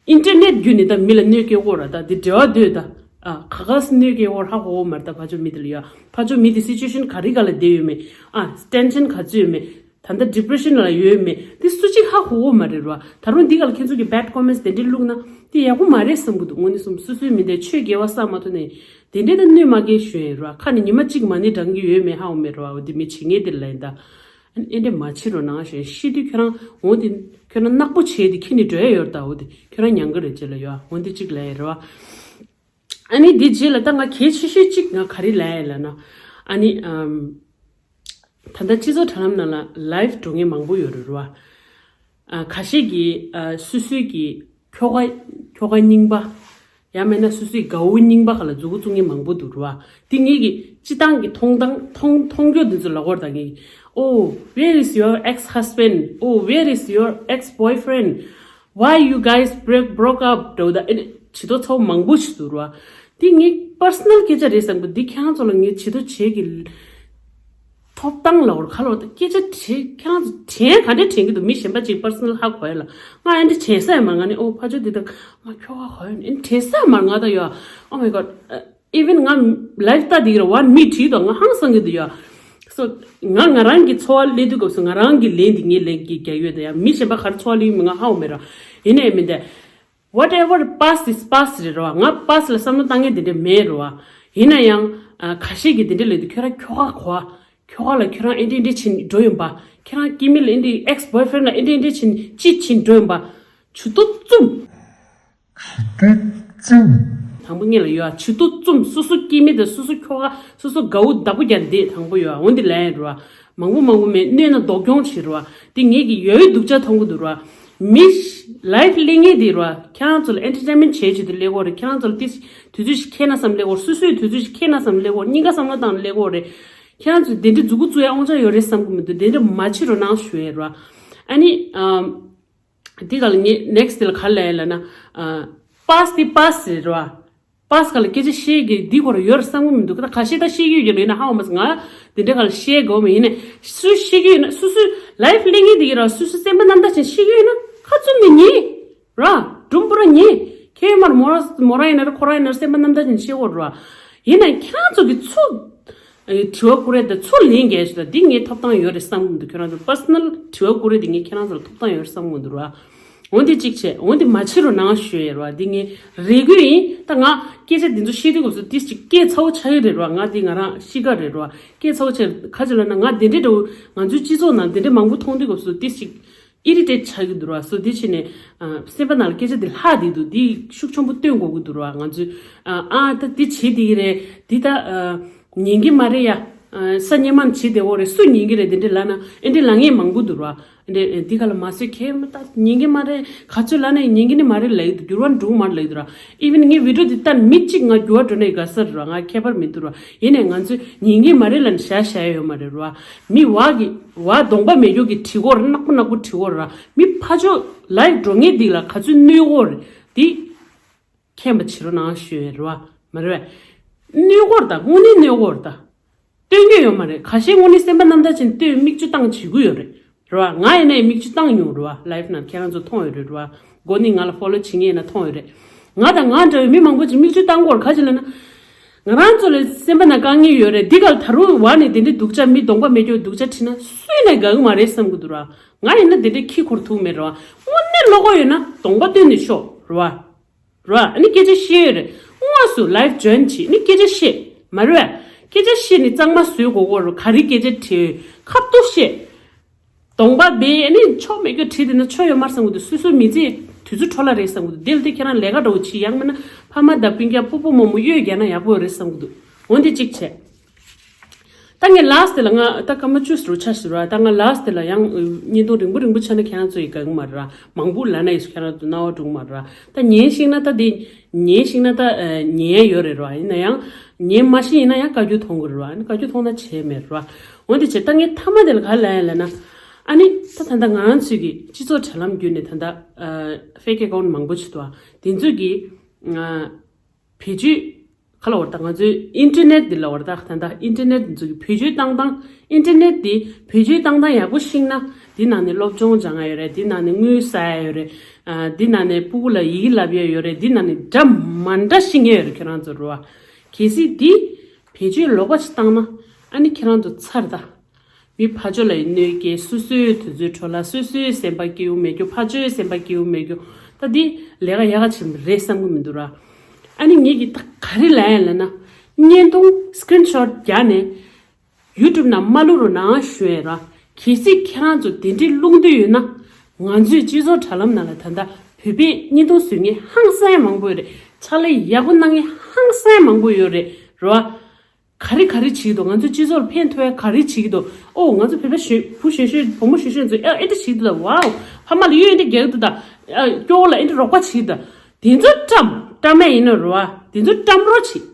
ཨིན་ཊར་ནེཊ་བརྒྱུད་ནས་ད་མི་ལ་གནོད་སྐྱེལ་གོ་ར། ད་དེ་འབྲེལ་བ་འདོད་ད། ཨ་ཁ་ཁ་སི་གནོད་སྐྱེལ་གོ་ཧ་གོ་གོ་མ་རེད། ད་ཕ་ཕྱོགས་མི་དེ་ལ་ཡ་ཕ་ཕྱོགས་མི་དེ་སི་ཅུ་ཨེ་ཤན་ག་རེ་ག་ལ་བསྡད་ཡོད་མེད། ཨ་ཊེན་ཤན་ག་ཚོད་ཡོད་མེད། ད་ལྟ་ཌི་པི་རེ་ཤན་ལ་ཡོད་མེད་དེ་སུ་གཅིག་ཧ་གོ་གོ་མ་རེད་ར། ད་རུང་འདི་ག་ལ་ཁྱེད་ཚོ་གི་བེཌ་ཀོ་མེན་ཊི་དེ་འདྲས་བླུགས་ན་དེ་ཡག་པོ་མ་རེད་བསམ་གི་འདུག་དངོས་གནས་སོང་སོ་སོའི་མི་དེ་ཆོས་དགེ་བ་བསགས་མ་ཐུབ་ནས་དེ་འདྲས་ད་གནོད་མ་སྐྱེལ་ཞུ་ཡིན་ར། ཁ་ནས་ཉི་མ་གཅིག་མ་ཎི་བགྲང་གི་ཡོད་མེད་ཧ་གོ་མེད་ར། འོ་དེ་མི་བྱེད་ངེས་དེ་ལ་ཡིན་ད། ཨ་ནི་ཨེ་འདྲས་མ་བྱེད་རོགས་གནང་ཞེས་ཤི་དུས་ཁྱོད་རང་འོ་དེ་ཁྱོད་རང་ནག་པོ་བྱས་དེ་ཁྱེར་ནས་འགྲོ་ཡ་ཡོད་རེད་ད། འོ་དེ་ཁྱོད་རང་ཉང་གི་རེད་ཅེས་ལ་ཡོད། འོ་འདི་གཅིག་ལ་ཡ་རེད་བ། ཨ་ནི་འདི་རྗེས་ལ་ད་ང་གལ་ཆེ་ཤོས་གཅིག་ང་ག་རེ་ལ་ཡ་ལ་ན། ཨ་ནི་ཨམ། ད་ལྟ་སྤྱི་ཚོགས་དྲ་ལམ་ནང་ལ་ལའིབ་འགྲོ་མཁན་མང་པོ་ཡོད་རེད་ར། ཨ་ཁ་ཤས་ཀྱིས་ཨ་སོ་སོའི་གི་ཁྱོ་ག་ཁྱོ་ག་རྙིང་པ། ཡང་མིན་ན་སོ་སོའི་དགའ་བོ་རྙིང་པ་ག་ལ་མཛུ་གུ་བཙུགས་མཁན་མང་པོ་འདུག་ར། དེ་ངེད་ཀྱི་སྤྱི་བཏང་གི་མཐོང་སྟངས་མཐོང་མཐོང་རྒྱུ་འདི་ཚོ་ལ་གོར་དང་ངེད་ཀྱི། Oh, where is your ex husband? Oh, where is your ex boyfriend? Why you guys break broke up? འདྲ་བོ་ད་ཨེ་ནི་བྱི་དོ་ཚོ་མང་པོ་ཞིག་འདུག་ར། དེ་ངེད་པར་སོ་ནལ་སྐད་ཆ་རེད་བསམ་གི། འདི་ཁྱེད་རང་ཚོ་ལ་ངེད་བྱི་དོ་བྱེད་ཀྱི། ཐོབ་ཐང་ལ་འོར་ཁ་ལོ་ད་སྐད་ཆ་དྲིས་ཁྱེད་རང་ཚོ་དྲན་ག་འདྲ་དྲན་གི་འདུག་མི་གཞན་པ་ཅིག་པར་སོ་ནལ་ཧ་གོ་ཡ་ལ། ང་ཨེ་འདྲ་དྲན་ས་ཡ་མ་ང་ནི་ཨོ་ཕ་ཆོས་འདི་དང་ང་ཁྱོ་ག་གོ་ཡ་ནི་ཨེ་འདྲ་དྲན་ས་ཡ་མ་ང་ད་ཡོ། Oh my god, even ང་ལའིབ་ལྟ་འདི་གི་ར་ཝན་མི་དྲིས་དང་ང་ཧང་སང་གི་འདུག་ཡོ། སོ་ང་ང་རང་གི་འཚོ་བ་ལས་དུས་སྐབས་སུ་ང་རང་གི་ལན་འདི་ངས་ལན་གི་རྒྱག་ཡོད་ད་ཡ། མི་གཞན་པ་ག་རེ་འཚོ་བ་ལས་ཡོད་མི་ང་ཧ་གོ་མེད་ར། ཡིན་ནའི་མིན་ཏེ། Whatever past is past རེད་རོ། ང་པ་སི་ལ་བསམ་བློ་བཏང་མཁན་དེ་འདྲ་མེད་རོ། ཡིན་ན་ཡང་ཨ་ཁ་ཤས་ཀྱིས་དེ་འདྲ་ལབ་དུས་ཁྱོད་རང་ཁྱོ་ག་གོ་ཁྱོ་ག་ལ་ཁྱོད་རང་ཨེ་འདྲ་ཨེ་འདྲ་བྱེད་འགྲོ་ཡོང་པ། ཁྱོད་རང་སྐྱེ་དམན་ལ་ཨེ་འདྲ་ཨེག་སི་བོའི་ཕི་རེན་ལ་ཨེ་འདྲ་ཨེ་འདྲ་བྱེད་ཅི་བྱེད་འགྲོ་ཡོང་པ། ཇུས་གཏོགས་བཙུམ། ཇུས་གཏོགས་བཙུམ། དང་པོ་ངེད་ལ་ཡོད་ཨ། ཇུས་གཏོགས་བཙུམ། སོ་སོ་སྐྱེ་དམན་དང་སོ་སོ་ཁྱོ་ག་སོ་སོ་དགའ་བོ་བདག་པོ་རྒྱག་འདེད་དང་པོ་ཡོད་ཨ། འོན་ཏེ་ལན་རོ། མང་པོ་མང་པོ་མེད་གནོད་ན་སྡུག་གྱོང་ཆེ་རོ། དེ་ངེད་ཀྱི་ཡོད་ཡོད་སྡུག་ཅག་མཐོང་གི་འདུག་རོ། མི་ལའིབ་གླེང་ངེས་དེ་རོ། ཁྱེད་རང་ཚོ་ལ་ཨེན་ཊར་ཊེན་མེན་ཊི་བྱེད་ཆེད་དུ་སླེབས་ཀྱི་ཡོད་རེད། ཁྱེད་རང་ཚོ་ལ་ཏིས་དུས་ཚོད་ཞིག་ཁེལ་ན་བསམ་སླེབས་ཀྱི་ཡོད་རེད། སོ་སོའི་དུས་ཚོད་ཞིག་ཁེལ་ན་བསམ་སླེབས་ཀྱི་ཡོད་རེད། སྙིང་ག་བསམ་བློ་བཏང་སླེབས་ཀྱི་ཡོད་རེད། ཁྱེད་རང་ཚོས་དེ་འདྲའི་མཛུབ་གུ་བཙུགས་ཡ་དབང་ཆ་ཡོད་རེད་བསམ་གྱི་མི་འདུག་དེ་འདྲ་མ་བྱེད་རོགས་གནང་ཞུ་ཡ་རོ། ཨ་ནི་ཨམ། འདི་ག་ལ་ངས་ནེག་སི་ཊི་དེ་ལ་ག་རེ་ལབ་ཡ་ལབ་ན། པ་སི་དེ་པ་སི་རེད་རོ། པ་སི་ག་ལ་སྐད་ཆ་བཤད་གི་འདི་སྐོར་ཡོད་རེད་བསམ་གི་མི་འདུག་ད་ཁ་ཤས་ད་བཤད་གི་ཡོད་ཀྱི་ལབ་ཡིན་ན་ཧ་གོ་མ་སོང་། ང་དེ་འདྲ་ག་ལ་བཤད་དགོས་མེད། ཡིན་ནས་སུ་བཤད་གི་ཡོད་ན་སུ་སུ་ལའིབ་གླེང་གི་འདི་གི་ར་སུ་སུ་སེམས་པ་རྣམ་དག་ཅན་བཤད་གི་ཡོད་ན་ཁ་བཙུམ་ནས་ཉན་ར། སྒྲུང་པོ་ར་ཉན། ཁྱེད་མར་མོ་ར་མོ་ར་ཡིན་ན་ར་ཁོ་ར་ཡིན་ན་ར་སེམས་པ་རྣམ་དག་ཅན་བཤད་དགོས་ར། ཡིན་ན་ཁྱེད་རང་ཚོ་གི་ཚུར། ཨེ་དྲི་བ་བཀོད་རེས་དང་ཚུར་ལན་རྒྱག་ཞིག་དང་འདི་ངས་ཐོབ་ཐང་ཡོད་རེད་བསམ་གི་མི་འདུག་ཁྱེད་རང་ཚོ་པར་སོ་ནལ་དྲི་བ་བཀོད་རེས་འདི་ངས་ཁྱེད་རང་ཚོ་ལ་ཐོབ་ཐང་ཡོད་རེད་བསམ་གི་མི་འདུག་ར། འོན་ཏེ་གཅིག་བྱས་འོན་ཏེ་མ་བྱེད་རོགས་གནང་ཞུ་ཡ་ར། འདི་ངས་རེ་སྐུལ་ཡིན། ད་ང་སྐད་ཆ་འདི་ཚོ་བཤད་དུས་སྐབས་སུ་ཏིས་ཅིག་སྐད་ཚ་བོ་ཆགས་ཀྱི་རེད་ར། ང་འདི་ང་རང་གཤིས་ཀ་རེད་ར། སྐད་ཚ་བོ་ཆགས་ག་ཅི་ལབ་ན་ང་འདི་འདྲའི་འདྲ་བོ་ང་ཚོའི་སྤྱི་ཚོགས་ནང་འདི་འདྲའི་མང་པོ་མཐོང་དུས་སྐབས་སུ་ཏིས་ཅིག་ཨི་རི་ཊེཊ་ཆགས་ཀྱི་འདུག་ར། སོ་འདི་བྱས་ནས་ཨ་སེམས་པ་ནང་ལ་སྐད་ཆ་འདི་ལྷག་བསྡད་འདུག་འདི་ཤུགས་ཆེན་པོ་སྟོན་དགོས་ཀྱི་འདུག་ར། ང་ཚོས་ཨ་ཨ་ད་འདི་བྱེད་བསྡད་ཀྱི་རེད། འདི་ད་ཨ་ཉན་གྱི་མ་རེད་ཡ། ཨ་ས་སྙན་མ་བྱེད་བསྡད་ཡོད་རེད། སུ་ཉན་གྱི་རེད། དེ་འདྲས་ལབ་ན་ཨེ་འདྲས་ལབ་མཁན་མང་པོ་འདུག་ར། ཨེ་འདྲས་འདི་ག་ལ་མ་བཟོད་ཁྱེད་མ་ད་ཉན་གྱི་མ་རེད། ག་ཚོད་ལབ་ན་ཉན་གྱི་ནི་མ་རེད་ལབ་ཀྱི་འདུག་འགྱུར་བ་འགྲོ་གི་མ་རེད་ལབ་ཀྱི་འདུག་ར། ཨི་ཝན་ངའི་བི་ཌི་ཡོ་འདི་ལྟ་མི་གཅིག་ང་འགྱུར་བ་འགྲོ་ནའི་དགའ་ས་རེད་ར། ང་ཁྱད་པར་མི་འདུག་ར། ཡིན་ནའི་ང་ཚོས་ཉན་གྱི་མ་རེད་ལབ་ནས་བཞག་བཞག་ཡ་ཡོད་མ་རེད་ར། མི་བ་གི་བ་གདོང་པ་མེད་རྒྱུ་གི་བྲིས་སྐོར་ནག་པོ་ནག་པོ་བྲིས་སྐོར་ར། མི་ཕ་ཕྱོགས་ལའིབ་འགྲོ་མཁན་འདི་ལ་ག་ཚོད་གནོད་སྐོར་རེད་འདི་མཁྱེན་པ་བྱེད་རོགས་གནང་ཞུ་ཡ་རེད་བ། མ་རེད་བས། གནོད་སྐོར་དང་དངོས་གནས་གནོད་སྐོར་དང་། སྟོན་གྱི་ཡོད་མ་རེད། ཁ་ཤས་དངོས་གནས་སེམས་པ་རྣམ་དག་ཅན་སྟོན་མིག་ཆུ་བཏང་བྱེད་ཀྱི་ཡོད་རེད། རེད་བ། ང་ཡིན་ནའི་མིག་ཆུ་བཏང་མྱོང་རེད་བ། ལའིབ་ནང་ཁྱེད་རང་ཚོ་མཐོང་ཡོད་རེད་རེད་བ། མགོ་ནི་ང་ལ་ཕོ་ལོ་བྱེད་མཁན་ཡིན་ན་མཐོང་ཡོད་རེད། ང་དང་ང་འདྲ་བའི་མི་མང་པོ་ཅིག་མིག་ཆུ་བཏང་གི་ཡོད་རེད། ག་ཅི་ལབ་ན། ང་རང་ཚོ་ལ་སེམས་པ་ན་དཀའ་ངལ་ཡོད་རེད། འདི་ག་ལ་ད་རུང་བ་ནས་དེ་འདྲའི་སྡུག་ཅག་མི་གདོང་པ་མེད་རྒྱུ་སྡུག་ཅག་ཁྲིད་ན་སུས་ནས་དགའ་གི་མ་རེད་བསམ་གི་འདུག་ར། ང་ཡིན་ན་དེ་འདྲའི་ཁྱི་འཁོར་ཐུག་མེད་ར། དངོས་གནས་བློ་ཁོག་ཡོད་ན་གདོང་པ་སྟོན་ནས་ཤོག་ར། ར། ཨ་ནི་སྐད་ཆ་བཤད་ཡོད་རེད། དངོས་སུ་ལའིབ་ཇོ་ཡིན་བྱེད། ཨ་ནི་སྐད་ཆ་བཤད། མ་རེད་བས། སྐད་ཆ་བཤད་ནས་གཙང་མ་བཟོས་གོ་གོ་རུ་ག་རེ་སྐད་ཆ་དྲིས་ཁ་ཐུག་བཤད། གདོང་པ་སྦས་ཨ་ནི་ཆོ་མེད་རྒྱུ་དྲིས་དེ་ན་ཆོ་ཡོད་མ་རེད་བསམ་གི་འདུག་སོ་སོའི་མི་ཚེ་དུས་ཚོད་འཕྲོ་བརླག་རེད་བསམ་གི་འདུག་དེ་ལ་དེ་ཁྱེད་རང་ལས་ཀ་འདྲ་བོ་བྱེད། ཡང་མིན་ན་ཕ་མ་དང་སྤུན་ཀྱག་སྤོ་བོ་རྨོ་མོ་གཡོལ་རྒྱག་ན་ཡག་པོ་ཡོད་རེད་བསམ་གི་འདུག་འོན་ཏེ་གཅིག་བྱས། ད་ངས་ལཱ་སི་ཊི་དེ་ལ་ང་ད་སྐར་མ་བཅུ་ཟེར་བ་ཆ་ཟེར་བ། ད་ང་ལཱ་སི་ཊི་དེ་ལ་ཡང་བརྙན་ཐུང་རིང་པོ་རིང་པོ་ཆགས་ན་ཁྱེད་རང་ཚོ་ཡི་དགའ་གི་མ་རེད་ར། མང་པོ་ལབ་ན་ཡིས་ཁྱེད་རང་ཚོ་རྣ་བ་འགྲོ་གི་མ་རེད་ར། ད་ཉན་ཤེས་ན་ད་དེ་ཉན་ཤེས་ན་ད་ཉན་ཡ་ཡོད་རེད་ར། ཡིན་ན་ཡང་ཉན་མ་ཤེས་ཡིན་ན་ཡང་བཀའ་བཀྱོན་མཐོང་གི་རེད་ར། ཨ་ནི་བཀའ་བཀྱོན་མཐོང་ན་བྱས་མེད་ར། འོན་ཏེ་བྱས་ད་ངས་མཐའ་མ་དེ་ལ་ག་ལབ་ཡ་ལབ་ན། ཨ་ནི་ད་ད་ལྟ་ང་རང་ཚོའི་གི་སྤྱི་ཚོགས་དྲ་ལམ་བརྒྱུད་ནས་ད་ལྟ་ཕེག་ཨེ་ཀའུན་ཊི་མང་པོ་ཞིག་འདུག་ཨ། དེ་ཚོས་གི་བེད་སྤྱོད་ ག་ལ་བར་ད་ང་ཚོའི་ཨིན་ཊར་ནེཊ་འདི་ལ་བར་ད་ད་ལྟ་ཨིན་ཊར་ནེཊ་འདི་ཚོ་གི་བེད་སྤྱོད་བཏང་སྟངས། ཨིན་ཊར་ནེཊ་འདི་བེད་སྤྱོད་བཏང་སྟངས་ཡག་པོ་ཤེས་ན། འདི་ནང་ནས་སློབ་སྦྱོང་སྦྱང་ཡ་ཡོད་རེད། འདི་ནང་ནས་དངུལ་བསགས་ཡ་ཡོད་རེད། ཨ། འདི་ནང་ནས་སྤུ་གུ་ལ་ཡི་གེ་བསླབ་ཡ་ཡོད་རེད། འདི་ནང་ནས་འདྲ་མ་འདྲ་ཤེས་མཁན་ཡོད་རེད། ཁྱེད་རང་ཚོ་རེད་བ། གལ་སྲིད་འདི་བེད་སྤྱོད་ལོག་པ་ཞིག་བཏང་ན། ཨ་ནི་ཁྱེད་རང་ཚོ་ཚར་ད། མི་ཕར་ཕྱོགས་ལ་ཡི་གནོད་སྐྱེལ། སོ་སོའི་དུས་ཚོད་འཕྲོ་བརླག་སོ་སོའི་སེམས་པ་སྐྱིད་པོ་མེད་རྒྱུ། ཕར་ཕྱོགས་སེམས་པ་སྐྱིད་པོ་མེད་རྒྱུ། ད་འདི་ལས་ཀ་ཡག་ག་བྱེད་མི་རེད་བསམ་གི་མི་འདུག་ར། ཨ་ནི་ངེད་ཀྱི་ད་ག་རེ་ལབ་ཡ་ལབ་ན། བརྙན་ཐུང་སི་ཀི་རིན་ཤོཊ་རྒྱག་ནས་ཡུ་ཊུབ་ནང་མ་བླུག་རོགས་གནང་ཞུ་ཡ་ར། གལ་སྲིད་ཁྱེད་རང་ཚོ་དེ་འདྲའི་བླུག་འདོད་ཡོད་ན། ང་ཚོའི་སྤྱི་ཚོགས་དྲ་ལམ་ནང་ལ་ད་ལྟ་བོད་པའི་བརྙན་ཐུང་བཟོ་མཁན་ཧང་སང་མང་པོ་ཡོད་རེད། ཕྱག་ལས་ཡག་པོ་གནང་མཁན་ཧང་སང་མང་པོ་ཡོད་རེད་ར། ག་རེ་ག་རེ་བྱེད་ཀྱི་འདུག་ང་ཚོའི་སྤྱི་ཚོགས་ལ་ཕན་ཐོགས་ཡ་ག་རེ་བྱེད་ཀྱི་འདུག་ཨོ། ང་ཚོ་བོད་པ་གཞོན། བུ་གཞོན་གཞོན། བུ་མོ་གཞོན་གཞོན་ཚོས་ཨ་ཨེ་འདྲ་བྱེད་ཀྱི་འདུག་ད། ཝའོ། ཕ་མ་ལ་གཡོ་ཨེ་འདྲ་རྒྱག་གི་འདུག་ད། ཨ། སྐྱོ་བོ་ལ་ཨེ་འདྲ་རོགས་པ་བྱེད་ཀྱི་འདུག་དེ་ཚོ་བཀྲམ། བཀྲམ་ཡ་ཡིན་ན་རེད་བ། དེ་ཚོ་བཀྲམ་རོགས་བྱེད་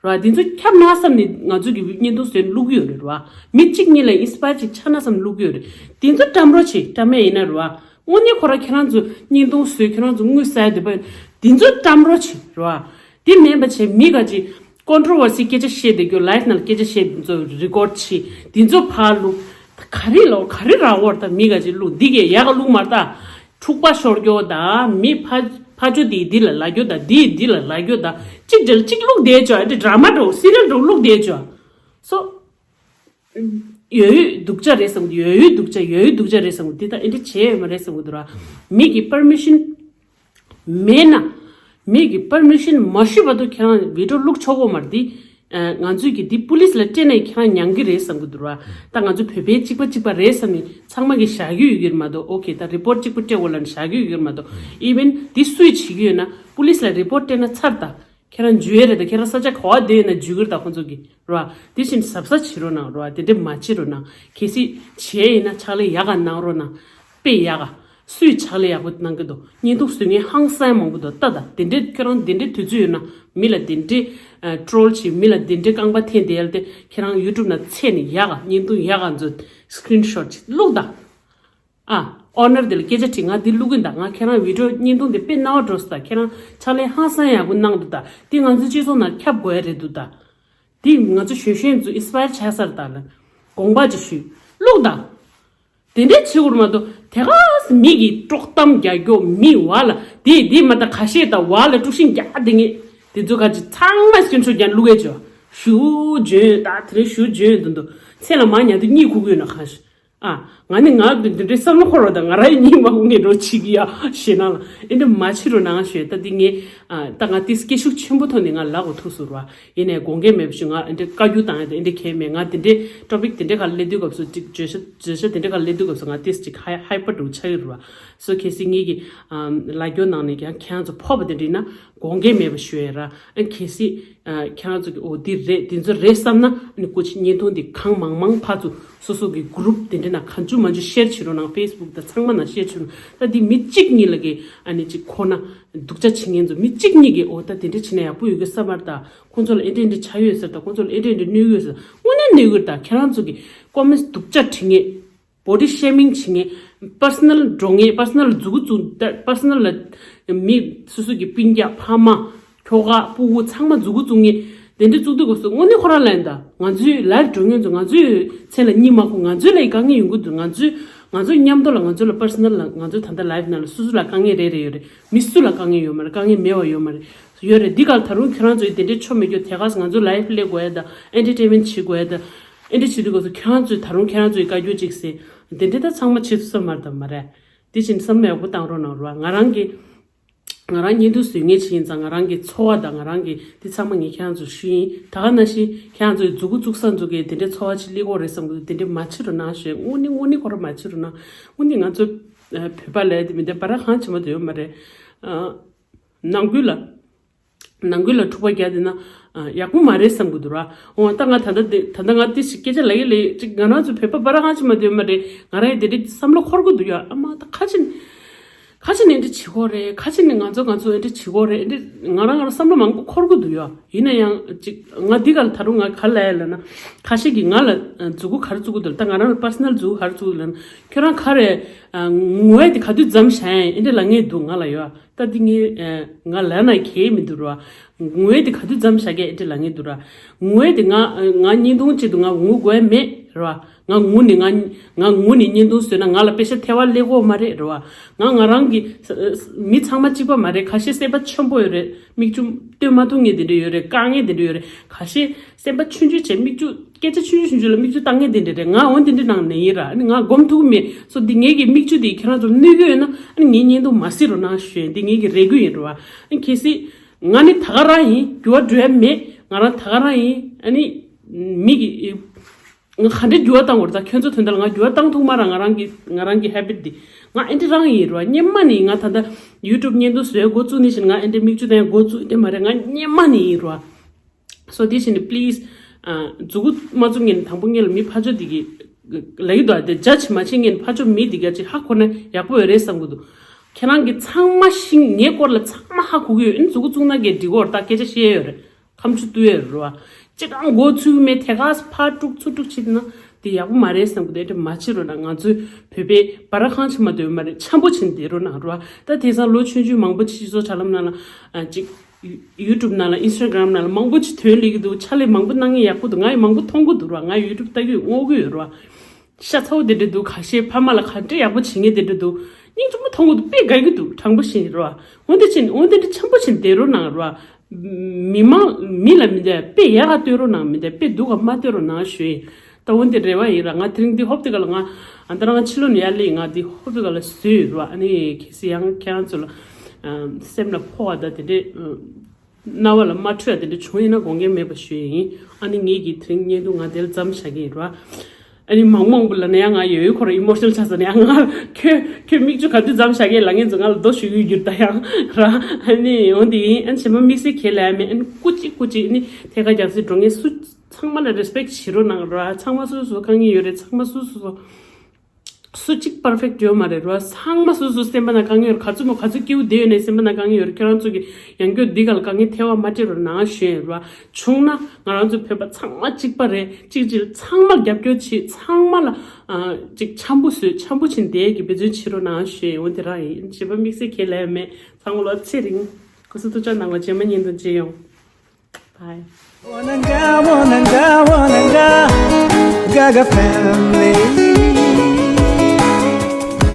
རེད་བ། དེ་ཚོ་ཁྱབ་ན་བསམ་ནས་ང་ཚོ་གི་བརྙན་ཐུང་བཟོས་བླུག་གི་ཡོད་རེད་བ། མི་གཅིག་གཉིས་ལ་ཨིན་སི་པ་ཡར་ཅིག་ཆགས་ན་བསམ་བླུག་གི་ཡོད་རེད། དེ་ཚོ་བཀྲམ་རོགས་བྱེད། བཀྲམ་ཡ་ཡིན་ན་རེད་བ། དངོས་གནས་ཁོ་རང་ཁྱེད་རང་ཚོ་བརྙན་ཐུང་བཟོས། ཁྱེད་རང་ཚོ་དངུལ་བསགས་འདོད་པ་ཡོད། དེ་ཚོ་བཀྲམ་རོགས་བྱེད་རེད་བ། དེ་མིན་པ་བྱས་མི་ག་ཅིག་ཀོན་ཊོ་ཝར་སི་སྐད་ཆ་བཤད་བསྡད་རྒྱུ། ལའིབ་ནང་ལ་སྐད་ཆ་བཤད་དེ་ཚོ་རི་ཀོཌ་བྱེད། དེ་ཚོ་ཕར་བླུག་ག་རེ་ལོ་ག་རེ་རག་གི་ཡོད་རེད། ད་མི་ག་ཅིག་བླུག་འདི་གས་ཡག་ག་བླུག་མ་རེད་ད། འཁྲུག་པ་ཤོར་རྒྱུ་ད། མི་ཕ་ཕར་ཕྱོགས་དེས་འདི་ལ་ལབ་རྒྱུ་ད། འདིས་འདི་ལ་ལབ་རྒྱུ་ད། གཅིག་འདྲ་ལ་གཅིག་བླུག་བསྡད་ཆོག་ཨེ་འདྲ་ཌ་ར་མ་འདྲ་བོ་སི་རི་ཡལ་འདྲ་བོ་བླུག་བསྡད་ཆོག་སོ། ཡོད་ཡོད་སྡུག་ཅག་རེད་བསམ་གི་འདུག་ཡོད་ཡོད་སྡུག་ཅག་ཡོད་ཡོད་སྡུག་ཅག་རེད་བསམ་གི་འདུག་འདི་ད་ཨེ་འདྲ་བྱས་ཡོད་མ་རེད་བསམ་གི་འདུག་ར། མི་གི་པར་མི་ཤན་མེད་ན། མི་གི་པར་མི་ཤན་མ་ཞུས་བར་དུ་ཁྱེད་རང་བི་ཌི་ཡོ་བླུག་ཆོག་གོ་མ་རེད། འདི་ང་ཚོས་ཀྱི་འདི་པུ་ལིས་ལ་སྤྲད་ནས་ཁྱེད་རང་མྱང་གི་རེད་བསམ་གི་འདུག་ར། ད་ང་ཚོ་བོད་པའི་གཅིག་པ་གཅིག་པ་རེད་བསམ་ནས་ཚང་མ་གིས་བཞག་གི་ཡོད་ཀྱི་རེད་མ་གཏོགས། ཨོ་ཁེ། ད་རི་པོཊ་གཅིག་པུ་སྤྲད་དགོས་ལབ་ནས་བཞག་གི་ཡོད་ཀྱི་རེད་མ་གཏོགས། ཨི་ཝན་འདི་སུས་བྱེད་ཀྱི་ཡོད་ན། པུ་ལིས་ལ་རི་པོཊ་སྤྲད་ན་ཚར་ད། ཁྱེད་རང་འཇུ་ཡས་རེད་ད། ཁྱེད་རང་ས་ཆ་ག་བ་བསྡད་ཡོད་ན་འཇུ་གི་རེད་ད་ཁོང་ཚོ་གིས་ར། དེ་བཞིན་གཟབ་གཟབ་བྱེད་རོགས་གནང་ར། དེ་འདྲས་མ་བྱེད་རོགས་གནང་། གལ་སྲིད་བྱས་ཡིན་ན་ཕྱག་ལས་ཡག་ག་གནང་རོགས་གནང་། དཔེ་ཡག་ག་སུས་ཕྱག་ལས་ཡག་པོ་གནང་གི་འདུག་བརྙན་ཐུང་བཟོ་མཁན་ཧང་སང་མང་པོ་འདུག་ལྟ་ད། དེ་འདྲས་ཁྱེད་རང་དེ་འདྲས་དུས་ཚོད་ཡོད་ན་མི་ལ་དེ་འདྲས་ཊོལ་བྱེད། མི་ལ་དེ་འདྲས་རྐང་པ་འཐེན་བསྡད་ཡ་དེ། ཁྱེད་རང་ཡུ་ཊུབ་ནང་བཙལ་ནས་ཡག་ག་བརྙན་ཐུང་ཡག་ག་ཚོ་སི་ཀི་རིན་ཤོཊ་ཅིག་བླུག་ད། ཨ། ཨོ་ནར་དེ་ལ་སྐད་ཆ་དྲིས། ང་འདི་བླུག་གིན་ད། ང་ཁྱེད་རང་བི་ཌི་ཡོ་བརྙན་ཐུང་དེ་དཔེ་སྣང་བ་འགྲོ་སོང་ད། ཁྱེད་རང་ཕྱག་ལས་ཧང་སང་ཡག་པོ་གནང་འདུག་ད། འདི་ང་ཚོའི་སྤྱི་ཚོགས་ནང་ཁྱབ་དགོས་ཡ་རེད་འདུག་ད། འདི་ང་ཚོ་གཞོན་གཞོན་ཚོ་ཨིན་སི་པ་ཡར་ཆགས་ས་རེད་ད་ལ། དགོངས་པ་ཅིག་ཞུ། བླུག་ད། དེ་འདྲས་བྱེད་དགོས་རེད་མ་གཏོགས། དེ་ག་མི་གི་དཀྲོག་གཏམ་རྒྱག་རྒྱུ། མི་བ་ལ་དེ་དེ་མ་ད་ཁ་ཤས་ད་བ་ལ་དཀྲུག་ཤིང་རྒྱག་དེ་ངས་དེ་ཚོ་ག་ཅིག་ཚང་མ་སི་ཀི་རིན་ཤོཊ་རྒྱག་བླུག་ཡས་བྱོས། ཞུ་འཇོན་ད། དེ་རིང་ཞུ་འཇོན་འདུག་འདུག་མཚན་ལ་མ་ཉལ་དུས་གཉིད་ཁུག་གི་ཡོད་ན་གང་ཤེས། ཨ། ང་ནི་ང་འདི་འདྲའི་བསམ་བློ་འཁོར་བ་དང་། ང་རང་གཉིད་མ་ཁུག་ངས་འགྲོ་བྱེད་ཀྱི་ཡ་ཞེད་སྣང་ལ། ཨེ་འདྲ་མ་བྱེད་རོགས་གནང་ཞུས། ད་འདི་ངས། ཨ། ད་ང་ཏིས་སྐད་ཤུགས་ཆེན་པོ་ཐོག་ནས་ང་ལབ་དགོས་ཐུག་སོང་ར། ཡིན་ནའི་དགོངས་འགལ་མེད་པ་ཞུ། ང་ཨེ་འདྲའི་བཀའ་བཀྱོན་བཏང་ཡ་དེ་ཨེ་འདྲའི་གལ་མེད། ང་དེ་འདྲའི་ཊོ་པིག་དེ་འདྲའི་ཁ་སླེབས་དུས་སྐབས་སུ། ཅིག་བརྗོད་བྱ་བརྗོད་བྱ་དེ་འདྲའི་ཁ་སླེབས་དུས་སྐབས་སུ་ང་ཏིས་ཅིག་ཧའི་ཧའི་པར་འདྲ་བོ་ཆགས་ཀྱི་རེད་བ། སོ། གལ་སྲིད་ངེད་ཀྱི། ཨ། ལབ་རྒྱུ་ནང་ནས་ཀྱང་ཁྱེད་རང་ཚོ་ཕོག་པ་དེ་འདྲ་ཡིན་ན་དགོངས་འགལ་མེད་པ་ཞུ་ཡ་ར། ཨ། གལ་སྲིད། ཨ། ཁྱེད་རང་ཚོ་གི་འོ་འདི་རེད། འདི་ཚོ་རེད་བསམ་ན། ཨ་ནི་སྐུ་མཁྱེན། བརྙན་ཐུང་འདི་གང་མང་མང་ཕར་ཚུར་སོ་སོ་གི་གུ་རུབ་དེ་འདྲ་ནང་གང་བྱུང་མང་བྱུང་ཤེར་བྱེད་རོགས་གནང་། ཕེ་སི་བུག་དང་ཚང་མ་ནང་ཤེར་བྱེད་རོགས་གནང་། ད་འདི་མི་གཅིག་གཉིས་ལ་གི་ཨ་ནི་ཅིག་ཁོ་ན་སྡུག་ཅག་བྱེད་མཁན་ཚོ་མི་གཅིག་གཉིས་ཀྱིས་འོ་ད་དེ་འདྲ་བྱེད་ན་ཡག་པོ་ཡོད་གི་བསམ་མ་རེད་ད། ཁོང་ཚོ་ལ་ཨེ་འདྲ་ཨེ་འདྲ་ཆགས་ཡོད་ཟེར་ད། ཁོང་ཚོ་ལ་ཨེ་འདྲ་ཨེ་འདྲ་གནོད་ཡོད་ཟེར། དངོས་གནས་གནོད་གི་རེད་ད། ཁྱེད་རང་ཚོ་གི་ཀོ་མེན་ཊི་སྡུག་ཅག་བྲིས་མཁན། བོ་ཌི་ཤེ་མིང་བྱེད་མཁན། པར་སོ་ནལ་འགྲོ་མཁན། པར་སོ་ནལ་མཛུ་གུ་བཙུགས། པར་སོ་ནལ་ལ་མི་སོ་སོ་གི་སྤུན་ཀྱག་ཕ་མ་ཁྱོ་ག་སྤུ་གུ་ཚང་མ་མཛུ་གུ་བཙུགས་མཁན་དེ་འདྲ་བཙུགས་དུས་སྐབས་སུ་དངོས་གནས་ཁོ་རང་ལ་ཡིན་ད། ང་ཚོའི་ལའིབ་འགྲོ་མཁན་ཚོ་ང་ཚོའི་མཚན་ལ་གཉིད་མ་ཁུག་ང་ཚོའི་ལ་ཡི་དཀའ་ངལ་ཡོང་གི་འདུག་ང་ཚོའི་ང་ཚོའི་མཉམ་དུ་ལ་ང་ཚོ་ལ་པར་སོ་ནལ་ལ་ང་ཚོའི་ད་ལྟ་ལའིབ་ནང་ལ་སོ་སོ་ལ་དཀའ་ངལ་རེ་རེ་ཡོད་རེད། མི་སུ་ལ་དཀའ་ངལ་ཡོད་མ་རེད། དཀའ་ངལ་མེད་པ་ཡོད་མ་རེད། ཡོད་རེད། འདི་ག་ལ་ད་རུང་ཁྱོད་རང་ཚོའི་དེ་འདྲའི་ཆོ་མེད་རྒྱུ་དེ་ག་ང་ཚོ་ལའིབ་སླེབས་དགོས་ཡ་ད། ཨེན་ཊར་ཊེན་མེན་ཊི་བྱེད་དགོས་ཡ་ད། ཨེ་འདྲ་བྱེད་དུས་སྐབས་སུ་ཁྱེད་རང་ཚོས་ད་རུང་ཁྱེད་རང་ཚོའི་བཀའ་བཀྱོན་ཅིག་ཟེར། དེ་འདྲ་ད་ཚང་མ་བྱེད་ཐུབ་ས་མ་རེད་ད། མ་རེད། དེ་བཞིན་བསམ་བློ་ཡག་པོ་བཏང་རོགས་གནང་རོགས། ང་རང་གི་ང་རང་བརྙན་ཐུང་བཟོ་མཁན་ཅིག་ཡིན་ཙང་། ང་རང་གི་ཚོར་བ་དང་ང་རང་གི་དེ་ཚང་མ་ངས་ཁྱེད་རང་ཚོར་ཞུས་ཡིན། ད་ག་ནང་བཞིན་ཁྱེད་རང་ཚོའི་མཛུ་གུ་བཙུགས་ས་ཚོ་གིས་དེ་འདྲའི་ཚོར་བ་ཅིག་སླེབས་ཀྱི་རེད་བསམ་གི་འདུག་དེ་འདྲ་མ་བྱེད་རོགས་གནང་ཞུ། དངོས་གནས་དངོས་གནས་ཁོ་རང་མ་བྱེད་རོགས་གནང་། དངོས་གནས་ང་ཚོ་བོད་པ་ལབ་ཡ་དེ་མི་འདྲ་བ་ར་གང་བྱེད་མ་དེ་ཡོད་མ་རེད། ནང་ཁུལ་ལ། ནང་ཁུལ་ལ་འཁྲུག་པ་རྒྱག་བསྡད་ན་ཡག་པོ་མ་རེད་བསམ་གི་འདུག་ར། འོ་ད་ང་ད་ལྟ་དེ་ད་ལྟ་ང་དེ་ཞིག་སྐད་ཆ་ལབ་ཀྱི་ལབ་ཀྱི་ཅིག་ང་རང་ཚོ་བོད་པ་བ་ར་གང་ཅི་མ་དེ་ཡོད་མ་རེད། ང་རང་ཡང་དེ་འདྲའི་བསམ་བློ་འཁོར་གི་འདུག་ཡ། ཨ་མ་ད་ཁ་ཆེ། ཁ་ཅིག་ནས་འདི་བྱེད་དགོས་རེད། ཁ་ཅིག་ནས་ང་ཚོ་ང་ཚོ་འདི་བྱེད་དགོས་རེད། འདི་ང་རང་ང་རང་བསམ་བློ་མང་པོ་འཁོར་གི་འདུག་ཡ། ཡིན་ན་ཡང་ཅིག་ང་འདི་ག་ལ་ད་རུང་ང་ག་ལ་ཡ་ལ་ན། ཁ་ཤས་ཀྱིས་ང་ལ་མཛུ་གུ་ག་རེ་བཙུགས་གི་འདུག་ད་ང་རང་ལ་པར་སོ་ནལ་མཛུ་གུ་ག་རེ་བཙུགས་གི་ལ་ན། ཁྱོད་རང་ག་རེ་ངུ་འོད་དེ་ག་དུས་མཚམས་བཞག་ཡིན་འདི་ལ་ངས་འདུག་ང་ལ་ཡོད། ད་འདི་ངས་ང་ལ་ན་གལ་མི་འདུག་ར། ངུ་འོད་དེ་ག་དུས་མཚམས་བཞག་གི་འདི་ལ་ངས་འདུག་ར། ངུ་འོད་དེ་ང་ང་བརྙན་ཐུང་བྱེད་དུས་ང་ངུ་དགོས་མེད་ར། ང་ངུ་ནས་ང་ང་ངུ་ནས་བརྙན་ཐུང་བཟོས་ན་ང་ལ་པེ་ཤ་ཐེ་བ་སླེབས་ཀྱི་ཡོད་མ་རེད་རེད་བ། ང་ང་རང་གི་ས་ས་མི་ཚང་མ་གཅིག་པ་མ་རེད། ཁ་ཤས་སེམས་པ་ཆེན་པོ་ཡོད་རེད། མིག་ཆུ་སྟོན་མ་ཐུབ་མཁན་དེ་འདྲ་ཡོད་རེད། དཀའ་ངལ་དེ་འདྲ་ཡོད་རེད། ཁ་ཤས་སེམས་པ་ཆུང་ཆུང་བྱས་མིག་ཆུ་སྐད་ཆ་ཆུང་ཆུང་ཆུང་ཆུང་ལ་མིག་ཆུ་བཏང་མཁན་དེ་འདྲ་རེད། ང་འོ་དེ་འདྲ་ནང་ནས་ཡིན་ར། ཨ་ནི་ང་སྒོམ་ཐུབ་མེད་སོ། འདི་ངེད་ཀྱི་མིག་ཆུ་དེ་ཁྱེད་རང་ཚོར་གནོད་ཀྱི་ཡོད་ན་ཨ་ནི་ངའི་བརྙན་ཐུང་མ་གཟིགས་རོགས་གནང་ཞུ་ཡིན། འདི་ངེད་ཀྱི་རེ་སྐུལ་ཡིན་རེད་བ། ཨ་ནི་གལ་སྲིད་ང་ནི་ད་ག་རང་ཡིན། འགྱུར་བ་འགྲོ་ཡ་མེད། ང་རང་ད་ག་རང་ཡིན། ཨ་ནི་མི་གི་ང་ག་འདྲའི་འགྱུར་བ་བཏང་དགོས་རེད། ད་ཁྱོད་ཚོ་དོན་དག་ལ་ང་འགྱུར་བ་བཏང་ཐུབ་མ་རེད། ང་རང་གི་ང་རང་གི་ཧེ་བིཊ་འདི་ང་ཨེ་འདྲ་རང་ཡིན་རེད་བ། སྔན་མ་ནས་ང་ད་ལྟ་ཡུ་ཊུབ་བརྙན་ཐུང་བཟོས་འགོ་བཙུགས་ནས་བཞིན་ང་ཨེ་འདྲ་མིག་ཆུ་བཏང་ཡ་འགོ་བཙུགས་ཨེ་འདྲ་མ་རེད། ང་སྔན་མ་ནས་ཡིན་རེད་བ། སོ་དེ་བཞིན་པི་ལི་སི་མཛུ་གུ་མ་བཙུགས་ངན་དང་པོ་ངེད་ལ་མི་ཕར་ཕྱོགས་འདི་གི་ལ་ཡི་དོ་དེ་ཇ་ཇི་མ་བྱེད་ངན་ཕར་ཕྱོགས་མི་འདི་ག་ཅིག་ཧ་གོ་ན་ཡག་པོ་ཡོད་རེད་བསམ་གི་འདུག་ཁྱེད་རང་གི་ཚང་མ་ཤིང་ངའི་སྐོར་ལ་ཚང་མ་ཧ་གོ་གི་ཡོད། ཨེ་མཛུ་གུ་བཙུགས་ན་གས་འགྲིག་གོ་རེད། ད་སྐད་ཆ་བཤད་ཡོད་རེད། ཁམ་ཆུ་བཏུ་ཡོད་རེད་བ། ཅི་གང་འགོ་ཚུགས་མེད་ཐད་ཀར་ཕར་དཀྲུག་ཚུར་དཀྲུག་བྱེད་ན་དེ་ཡག་པོ་མ་རེད་བསམ་གི་འདུག་ཨེ་འདྲ་མ་བྱེད་རོགས་གནང་། ང་ཚོའི་བོད་པའི་སྦ་ར་ཁང་ཆེན་མ་དོན་མ་རེད། འཆམ་པོ་བྱེད་བསྡད་རོགས་གནང་རེད་བ། ད་དེང་སང་ལོ་ཆུང་ཆུང་མང་པོ་སྤྱི་ཚོགས་དྲ་ལམ་ནང་ལ་ཨ་ཅིག་ཡུ་ཊུབ་ནང་ལ་ཨིན་སི་ཊ་གྷ་རམ་ནང་ལ་མང་པོ་ཅིག་ཐོན་ལེ་གི་འདུག་ཕྱག་ལས་མང་པོ་གནང་མཁན་ཡག་པོ་འདུག་ང་ཡི་མང་པོ་མཐོང་གི་འདུག་ར། ང་ཡུ་ཊུབ་ལྟ་གི་ཡོད། ངོ་གི་ཡོད་ར། ཤ་ཚ་བོ་དེ་འདྲ་འདུག་ཁ་ཤས་ཕ་མ་ལ་ག་འདྲ་ཡག་པོ་བྱེད་མཁན་དེ་འདྲ་འདུག་སྙིང་རྗེ་མོ་མཐོང་གི་འདུག་དཔེ་དགའ་གི་འདུག་དྲང་པོ་བཤད་ར། འོན་ཏེ་ཕྱིན་འོན་ཏེ་འདྲ་འཆམ་པོ་བྱེད་བསྡད་རོགས་གནང་ར། མི་མང་མི་ལ་མི་འདྲ་དཔེ་ཡག་ག་སྟོན་རོགས་གནང་། མི་འདྲ་དཔེ་སྡུག་ག་མ་སྟོན་རོགས་གནང་ཞུ་ཡིན། ད་འོན་ཏེ་རེ་བ་ཡིན་ར། ང་དེ་རིང་འདི་ཧོབ་དེ་ག་ལ་ང་ཨ་ད་རང་ཕྱི་ལོགས་ནས་ཡར་སླེབས་ཡིན། ང་འདི་ཧོབ་དེ་ག་ལ་བཟོས་ཡོད་ར། ཨ་ནི་གལ་སྲིད་ཡང་ཁྱེད་རང་ཚོ་ལ་ཨ་སེམས་ལ་ཕོག་པ་དང་དེ་འདྲས་ཨ་རྣ་བ་ལ་མ་འཕྲོད་ཡ་དེ་འདྲས་བྱུང་ཡིན་ན་དགོངས་འགལ་མེད་པ་ཞུ་ཡིན། ཨ་ནི་ངེད་ཀྱི་དེ་རིང་བརྙན་ཐུང་ང་དེ་ལ་མཚམས་བཞག་གི་ཡིན་ར། ཨ་ནི་མང་མང་པོ་ལ་ནི་ཡང་ང་ཡོད་ཡོད་ཁོ་ར་ཨི་མོ་ཤི་ནལ་ཆགས་ས་ནི་ཡང་ང་ཁྱོད་ཁྱོད་མིག་ཆུ་ག་དུས་མཚམས་བཞག་གི་ལ་ངན་ཚོ་ང་ལ་རྡོ་གཞུ་གི་ཡོད་ད་ཡང་ར། ཨ་ནི་འོན་ཏེ་ཡིན། ཨ་ནི་བྱེ་མ་དམིགས་བསལ་ཁས་ལེན་མེད། ཨ་ནི་སྐུ་གཅིག་སྐུ་གཅིག་ཨ་ནི་ཐད་ཀར་རྒྱག་སྲིད་འགྲོ་ངེས་སུ། ཚང་མ་ལ་རེ་སི་པེག་བྱེད་རོགས་གནང་ར། ཚང་མ་སོ་སོ་དཀའ་ངལ་ཡོད་རེད། ཚང་མ་སོ་སོ་སོ་སུ་གཅིག་པར་ཕེག་ཡོད་མ་རེད་ར། ཚང་མ་སོ་སོ་སེམས་པ་ནང་དཀའ་ངལ་ཡོད་རེད། ག་ཚོད་མོ་ག་ཚོད་སྐྱིད་པོ་བསྡད་ཡོད་ནའི་སེམས་པ་ནང་དཀའ་ངལ་ཡོད་རེད། ཁྱོད་རང་ཚོ་གི་ཡང་སྐྱོ་འདི་ག་ལ་དཀའ་ངལ་ཐེ་བ་མ་སྤྲད་རོགས་གནང་ཞུ་ཡིན་ར། བྱུང་ན་ང་རང་ཚོ་བོད་པ་ཚང་མ་གཅིག་པ་རེད། གཅིག་གཅིག་ཚང་མ་རྒྱབ་སྐྱོར་བྱེད། ཚང་མ་ལ་ཨ་ཅིག་འཆམ་པོ་བཟོས། འཆམ་པོ་བྱེད་བསྡད་ཀྱི་འབད་བརྩོན་བྱེད་རོགས་གནང་ཞུ་ཡིན། འོ་དེ་རང་ཡིན། བྱེ་མ་དམིགས་བསལ་ཁས་ལེན་མེད། ཚང་མ་ལ་ཚེ་རིང་སྐུ་གཟུགས་ཐུགས་ཅག་གནང་བ། རྗེས་མ་བརྙན་ཐུང་མཇལ་ཡོང་། Bye. Wananga, wananga, wananga, Gaga family.